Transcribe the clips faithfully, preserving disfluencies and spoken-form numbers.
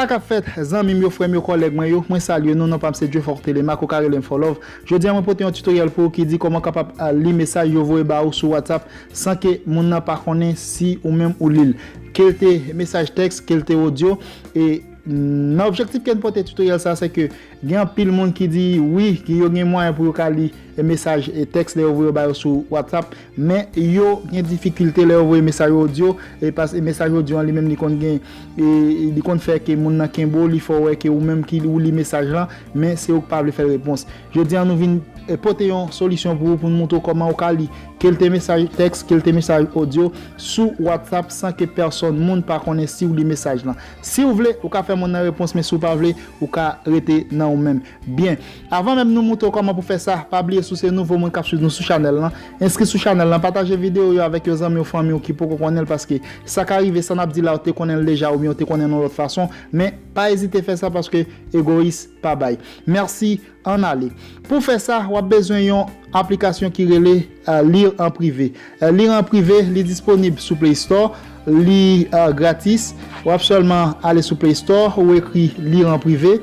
Sa k ap fèt, zanmi m yo, frè m yo, kòlèg mwen yo, mwen salye nou, non pa m se Dieufort Telemaque, ou ka rele m Fò Love. Jodi a, mwen pote yon tutoriel pou ou ki di kòman w kapab, a, li mesaj yo voye ba ou sou WhatsApp san ke moun nan pa konnen si ou menm ou li l. Ke l te mesaj tèks, ke l te odyo, e nan objektif ke n pote tutoriel sa, se ke gen anpil moun ki di wi, ki yo gen mwayen pou yo ka li e mesaj e tèks lè yo voye yo ba yo sou WhatsApp, men yo gen difikilte lè yo voye mesaj odyo, e pas e mesaj odyo an li menm li konn gen, e li konn fè ke moun nan kenbe w, li fè w wè ke ou menm ki ou li mesaj lan, men se ou k pa vle fè l repons. Jodi a nou vin, e, pote yon solisyon pou ou, pou n montre w kòman ou ka li ke l te mesaj tèks, ke l te mesaj odyo sou WhatsApp san ke pèsòn moun pa konnen si ou li mesaj lan. Si w vle, ou ka fè moun nan repons, men si w pa vle, ou ka rete nan ou menm. Byen, avan menm nou montre w kòman pou fè sa, pa bliye si w se nouvo moun k ap swiv nou sou chanèl lan, enskri sou chanèl lan, pataje videyo yo avèk yon zanmi w, fanmi w ki poko konnen l, paske sa ka rive, sa n ap di la, ou te konnen l deja oubyen ou te konnen l yon lòt fason, men pa ezite fè sa paske egoyis pa bay. Mèsi, ann ale. Pou fè sa, w ap bezwen yon aplikasyon ki rele, a, Lire en Privé. A, Lire en Privé, li disponib sou Play Store, li, a, gratis. W ap sèlman ale sou Play Store, ou ekri Lire en Privé.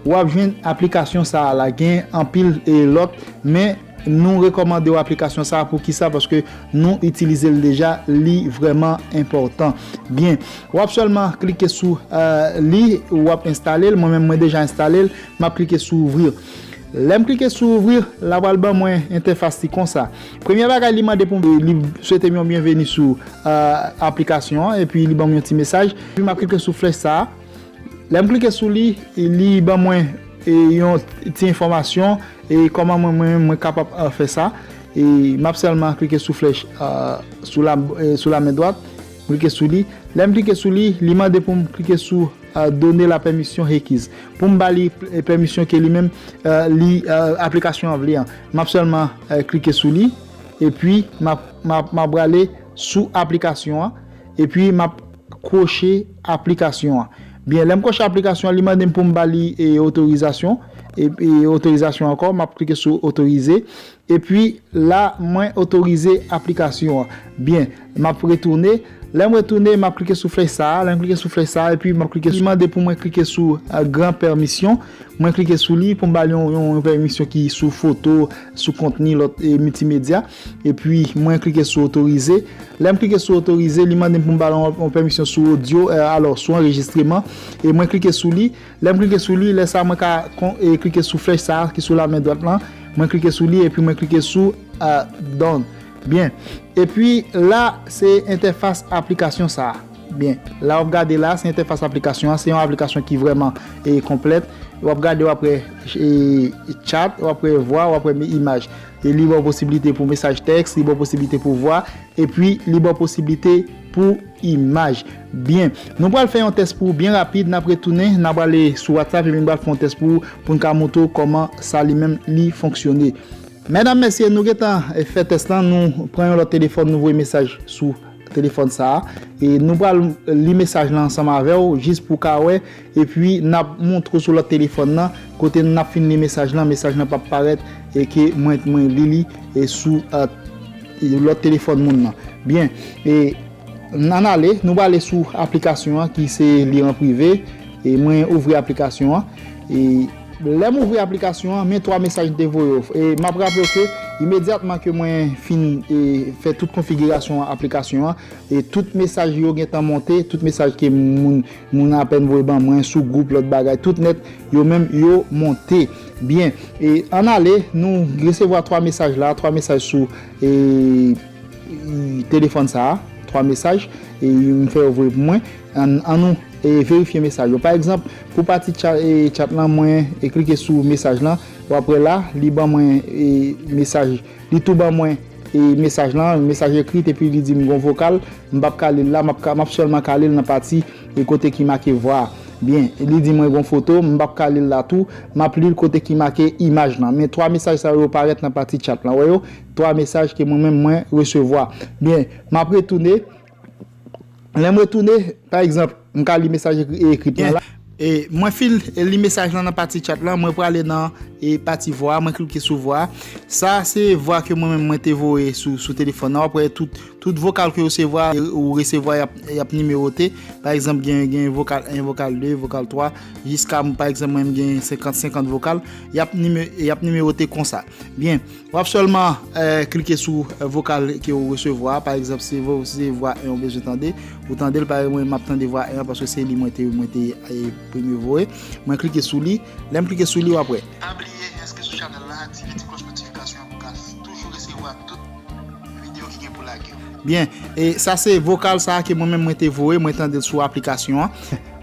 W ap jwenn aplikasyon sa a la. Gen anpil, e, lòt, men nou rekòmande w aplikasyon sa a. Poukisa? Paske nou itilize l deja, li vrèman enpòtan. Byen, w ap sèlman klike sou, a, li, w ap enstale l. Mwen menm, mwen deja enstale l. M ap klike sou ouvrir. Lè m klike sou ouvrir, l ap al ban mwen entèfas li konsa. Premye bagay li mande pou m, li swete m yon byenveni sou, a, aplikasyon an, epi li ban m yon ti mesaj. Epi m ap klike sou flèch sa a. Lè m klike sou li, li ban mwen, e, yon ti enfòmasyon, e kòman mwen, mwen, mwen kapab, a, fè sa. E m ap sèlman klike sou flèch, a, sou la, e, sou la men dwat, m klike sou li. Lè m klike sou li, li mande pou m klike sou, a, donner la permission requise. Pou m ba li, e, pèmisyon ke li menm, a, li, a, aplikasyon an vle an. M ap sèlman, e, klike sou li, epi m ap, m ap, m ap prale sou aplikasyon an, epi m ap kwoche aplikasyon an. Byen, lè m kwoche aplikasyon an, li mande m pou m ba li, e, otorizasyon, e, e otorizasyon ankò, m ap klike sou otorize. Epi la, mwen otorize aplikasyon an. Byen, m ap retounen. Lè m retounen, m ap klike sou flèch sa a. Lè m klike sou flèch sa a, epi m ap klike sou, li mande pou mwen klike sou, a, gran pèmisyon. Mwen klike sou li pou m ba li yon, yon, yon pèmisyon ki sou foto, sou kontni, lòt, e, miltimedya. Epi mwen klike sou otorize. Lè m klike sou otorize, li mande m pou m ba li yon, yon pèmisyon sou odyo, e, alò, sou anrejistreman. E mwen klike sou li. Lè m klike sou li, lè sa a mwen ka kon, e, klike sou flèch sa a ki sou la men dwat lan. Mwen klike sou li epi mwen klike sou, a, done. Byen. Epi la, se entèfas aplikasyon sa a. Byen. La w ap gade la, se entèfas aplikasyon an. Se yon aplikasyon ki vrèman, e, konplèt. W ap gade, w ap wè, e, chat, w ap wè vwa, w ap wè imaj. E li ba w posiblite pou mesaj tèks, li ba w posiblite pou vwa, epi li ba w posiblite pou imaj. Byen, nou pral fè yon tès pou ou byen rapid, n ap retounen, n ap ale sou WhatsApp, epi n pral fè yon tès pou ou, pou n ka montre w kòman sa li menm li fonksyone. Medam, mesye, nou gentan, e, fè tès lan, nou pran yon lòt telefòn, nou voye mesaj sou telefòn sa a. E nou pral li mesaj lan ansanm avè w, jis pou w ka wè, epi n ap montre w sou lòt telefòn nan, kote n ap fin li mesaj lan, mesaj lan p ap parèt, e ke mwen, mwen li li, e sou, e, lòt telefòn moun nan. Byen, e n ann ale, nou prale sou aplikasyon an ki se Lire en Privé, e mwen ouvri aplikasyon an, e lè m ouvri aplikasyon an, men twa mesaj m te voye w. E m ap raple w ke imedyatman ke mwen fin, e, fè tout konfigirasyon aplikasyon an, e tout mesaj yo gentan monte, tout mesaj ke moun, moun apèn voye ban mwen sou gwoup, lòt bagay, tout nèt, yo menm, yo monte. Byen, e ann ale, nou resevwa twa mesaj la, twa mesaj sou, e, telefòn sa a, twa mesaj, e m fè yo voye pou mwen. Ann, ann nou, e, verifye mesaj yo. Pa egzanp, pou pati tcha-, e, chat lan, mwen, e, klike sou mesaj lan, w ap wè la, li ban mwen, e, mesaj, li tou ban mwen, e, mesaj lan, mesaj ekri, epi li di m gon vokal, m p ap ka li l la, m ap ka, m ap sèlman ka li l nan pati, e, kote ki make vwa a. Byen, li di mwen gon foto, m p ap ka li l la tou, m ap li l kote ki make imaj lan. Men twa mesaj sa yo parèt nan pati chat lan, wè yo? Twa mesaj ke mwen menm mwen resevwa. Byen, m ap retounen. Lè m retounen, pa egzanp, m ka li mesaj ekri, ekri lan la. E mwen fin li mesaj lan nan pati chat lan, mwen prale nan, e pati vwa, mwen klike sou vwa. Sa se vwa ke mwen menm mwen te voye sou, sou telefòn nan. W ap wè tout, tout vokal ke w resevwa, ou resevwa, y ap, y ap nimewote. Pa egzanp, gen, gen vokal en, vokal de, vokal twa, jiska, pa egzanp, mwen menm gen senkant, senkant vokal. Y ap nime-, y ap nimewote konsa. Byen, w ap sèlman, eh, klike sou, eh, vokal ke w resevwa. Pa egzanp, si vo-, si se vwa en ou bezwen tande, ou tande l, parèy mwen, m ap tande vwa en an paske se li mwen te, mwen te, eh, premye voye. Mwen klike sou li. Lè m klike sou li, w ap wè. Pa bliye enskri sou chanèl la, aktive ti klòch notifikasyon an pou w ka toujou resevwa tout videyo ki gen pou lage yo. Byen, e sa se vokal sa a ke mwen menm mwen te voye, mwen tande l sou aplikasyon an.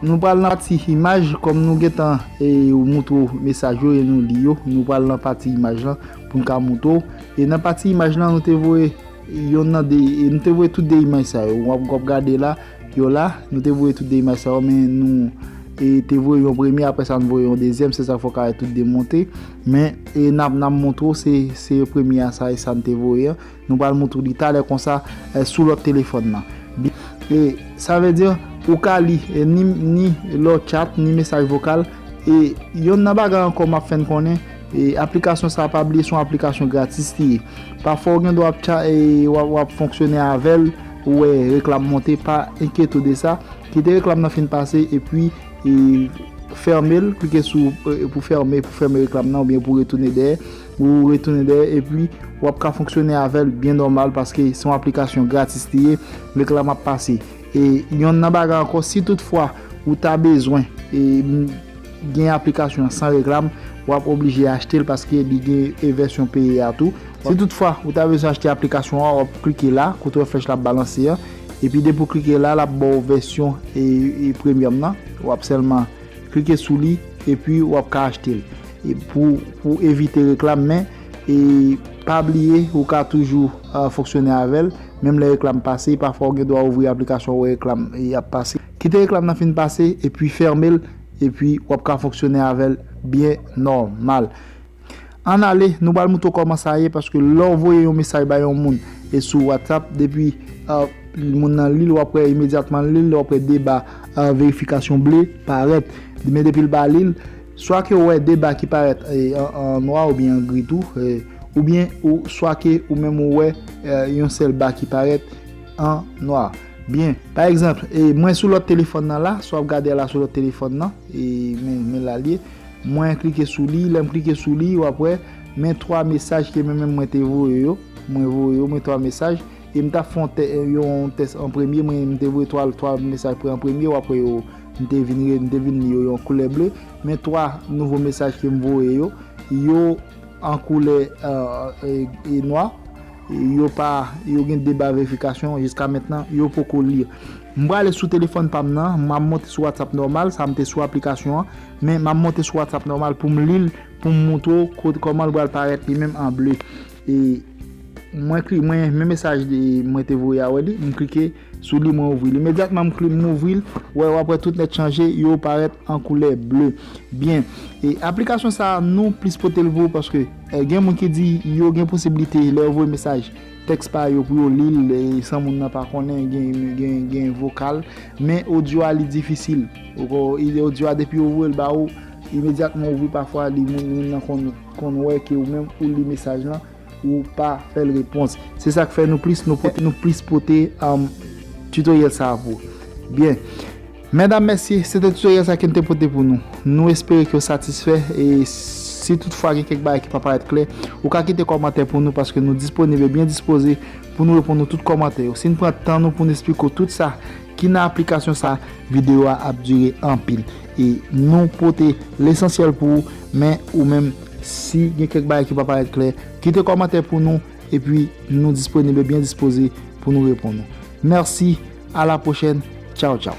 Nou pral nan pati imaj, kòm nou gentan, e, moutre w mesaj yo e nou li yo, nou pral nan pati imaj lan pou n ka moutre w. E nan pati imaj lan, nou te voye yonn nan de, e nou te voye tout de imaj sa yo. W ap, w ap gade la, yo la, nou te voye tout de imaj sa yo, men nou, e, te voye yon premye, apre sa nou voye yon dezyèm, se sa k fè w ka wè tout de monte. Men, e, n ap, n ap moutre w, se, se premye a sa, e sa n te voye an. Nou pral moutre w li talè konsa, e, sou lòt telefòn nan. Bi-, e, sa vle di, ou ka li, e, ni, ni lè w chat, ni mesaj vokal. E yonn nan bagay ankò m ap fè n konnen, e, aplikasyon sa a, pa bliye, se yon aplikasyon gratis li ye. Pafwa w gen dwa ap tcha-, e, w ap, w ap fonksyone avè l, ou wè reklam monte, pa enkyete w de sa. Kite reklam nan fin pase, epi, e, fèmen l, klike sou, e, pou fèmen, pou fèmen reklam nan, oubyen pou retounen dèyè. Ou retounen dèyè, epi w ap ka fonksyone avè l byen nòmal, paske se yon aplikasyon gratis li ye, reklam ap pase. E yonn nan bagay ankò, si toutfwa ou ta bezwen, e, m-, gen aplikasyon an san reklam, w ap oblije achte l paske li gen, e, vèsyon peye a tou. Si toutfwa ou ta bezwen achte aplikasyon an, w ap klike la, kote w wè flèch la ap balanse an, epi depi w klike la, l ap ba w vèsyon, e, e, premyèm nan. W ap sèlman klike sou li, epi w ap ka achte l. E pou, pou evite reklam, men, e, pa bliye, ou ka toujou, a, fonksyone avè l. Menm lè reklam pase, pafwa w gen dwa ouvri aplikasyon, wè reklam, e, ap pase. Kite reklam nan fin pase, epi fèmen l, epi w ap ka fonksyone avè l byen nòmal. Ann ale, nou pral moutre w kòman sa ye, paske lè w voye yon mesaj bay yon moun, e sou WhatsApp, depi, a, moun nan li l, w ap wè imedyatman li l, w ap wè de ba, a, verifikasyon ble parèt. Men depi l pa li l, swa ke w wè de ba ki parèt, e, an, an nwa oubyen an gri tou, e, oubyen ou, swa ke ou menm ou wè, e, yon sèl ba ki parèt an nwa. Byen, pa egzanp, e, mwen sou lòt telefòn nan la, sa w ap gade a la sou lòt telefòn nan, e, men, men la l ye. Mwen klike sou li, lè m klike sou li, w ap wè, men twa mesaj ke mwen menm mwen te voye yo. Mwen voye yo, men twa mesaj. E m t ap fè yon tè-, yon tès an premye, mwen, m te voye twa, twa mesaj pou an premye, w ap wè yo, m te vin re-, m te vin li yo yon koulè ble. Men twa nouvo mesaj ke m voye yo, yo an koulè, e, e, e nwa. Yo pa, yo gen de ba verifikasyon, jiska mentnan, yo poko li. M prale sou telefòn pa m nan, m ap monte sou WhatsApp nòmal, sa m te sou aplikasyon an, men m ap monte sou WhatsApp nòmal pou m li l, pou m moutre w kot-, kòman l pral parèt li menm an ble. E mwen kli-, mwen, men mesaj de, mwen te voye a, wè li, m klike sou li, mwen ouvri l. Imedyatman m kli-, m ouvri l, wè, w ap wè tout nèt chanje, yo parèt an koulè ble. Byen. E aplikasyon sa a, nou plis pote l pou ou paske, e, gen moun ki di yo gen posiblite, lè yo voye mesaj, tèks pa yo pou yo li l, e, san moun nan pa konnen, gen, gen, gen vokal, men odyo a li difisil. Ou ko-, i-, odyo a depi yo voye l ba ou, imedyatman ou ouvri pafwa li, moun, moun nan konn, konn wè ke ou menm ou li mesaj lan, ou pa fè l repons. Se sa k fè nou plis, nou pote, nou plis pote, um, tutoriel sa a pou ou. Byen. Medam, mesye, se te tutoriel sa ke n te pote pou nou. Nou espere ke w satisfè e si toutfwa gen kèk bagay ki pa parèt klè, ou ka kite kòmantè pou nou paske nou disponib e byen dispoze pou nou reponn ou tout kòmantè yo. Si n pran tan nou pou n esplike w tout sa ki nan aplikasyon sa, videyo a ap dire anpil. E nou pote lesansyèl pou ou, men ou menm, si gen kèk bagay ki pa parèt klè, kite kòmantè pou nou, epi nou disponib e byen dispoze pou nou reponn ou. Mèsi, a la pwochèn, tchaw, tchaw.